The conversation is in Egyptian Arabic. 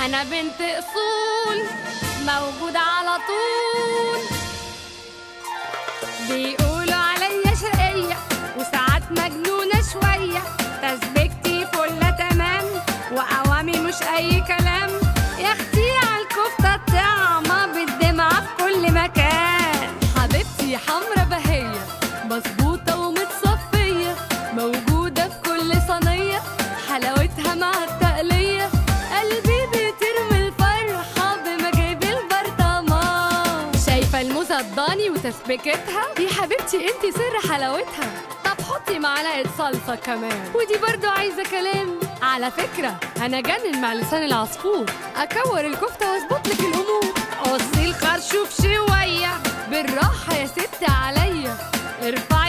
انا بنت اصول موجودة على طول. بيقولوا عليا شقية وساعات مجنونة شوية، تسبيكتي فلة تمام وقوامي مش أي كلام. يا اختي عالكفتة الطعمة بالدمعة في كل مكان. حبيبتي حمرا بهية مظبوطة ومتصفية، موجودة في كل صينية، حلاوتها مع التقلية. قلبي بترمي الفرحة بمجايب البرطمان. شايفة الموزة الضاني وتسبيكتها؟ يا حبيبتي انتي سر حلاوتها. طب حطي معلقة صلصة كمان، ودي برضو عايزة كلام. على فكرة أنا جنن مع لسان العصفور، أكور الكفتة وأظبط لك الأمور. قصي الخرشوف شوية بالراحة يا ستي عليا، ارفعي